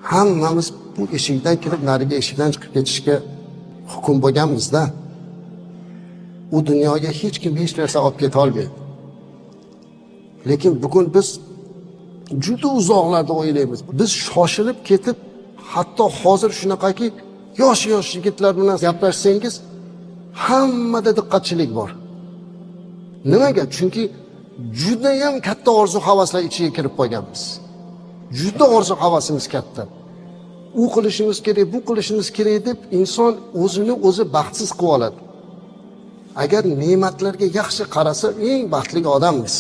Hammamiz bu eshikdan kirib, narigi eshikdan chiqib ketishga hukm bo'lganmiz-da. U dunyoga hech kim hech narsa olib keta olmaydi. Lekin bugun biz juda uzoqlarda o'ylaymiz. Biz shoshilib ketib, hatto hozir shunaqaki yosh-yosh yigitlar bilan gaplashsangiz, hammada diqqatchilik bor. Nimaga? Chunki juda ham katta orzu havaslar ichiga kirib qolganmiz. Juda orzu havasimiz katta. U qilishimiz kerak, bu qilishimiz kerak deb inson o'zini o'zi baxtsiz qilib oladi. Agar ne'matlarga yaxshi qarasa, eng baxtli odammiz.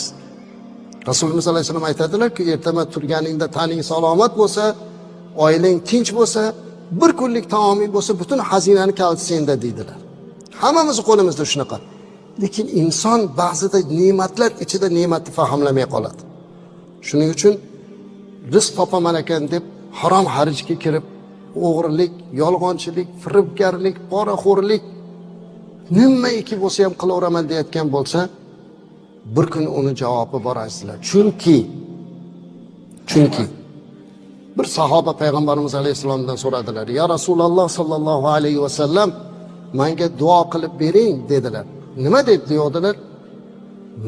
Rasulimiz alayhisalom aytadilar-ki, ertaman turganingda taning salomat bo'lsa, oilang tinch bo'lsa, bir kunlik taoming bo'lsa, butun xazinani kaliti senda deydilar. Hammamizni qo'limizda shunaqa. Lekin inson ba'zida ne'matlar ichida ne'matni fahmlamay qoladi. Shuning uchun rizq topaman ekan deb harom harijga kirib, o'g'rilik, yolg'onchilik, firibgarlik, poraxo'rlik nimaiki bo'lsa ham qilaveraman deyotgan bo'lsa, bir kun uni javobi bor, azizlar. Chunki bir sahoba payg'ambarimiz alayhissalomdan so'radilar: "Ya Rasululloh sallallohu alayhi va sallam, menga duo qilib bering", dedilar. Nima deb dedilar?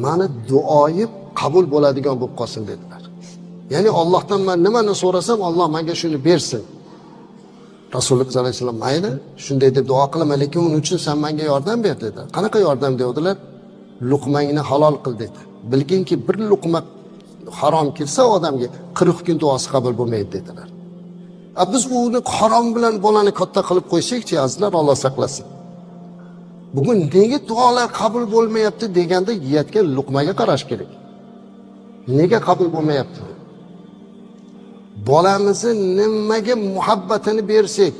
"Mani duoyim qabul bo'ladigan bo'lib qolsin", dedilar. Ya'ni Allohdan men nimani so'rasam, Alloh menga shuni bersin. Rasululloh alayhissalom: "Mayli, shunday deb duo qilaman, lekin uning uchun sen menga yordam ber", dedi. Qanaqa yordam dedilar? "Luqmangni halol qil", dedi. "Bilginki, bir luqma harom kirsa odamga 40 kun duosi qabul bo'lmaydi", dedilar. A biz uni harom bilan bolani katta qilib qo'ysakchi, azizlar, Alloh saqlasin. Bugun nega duolar qabul bo'lmayapti deganda yeyotgan luqmaga qarash kerak. Nega qabul bo'lmayapti? Bolamizni nimaga muhabbatini bersak,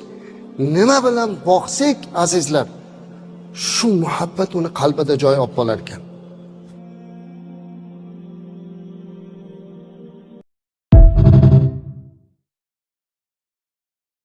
nima bilan boqsak, azizlar, shu muhabbat uni qalbida joy olib qolar ekan.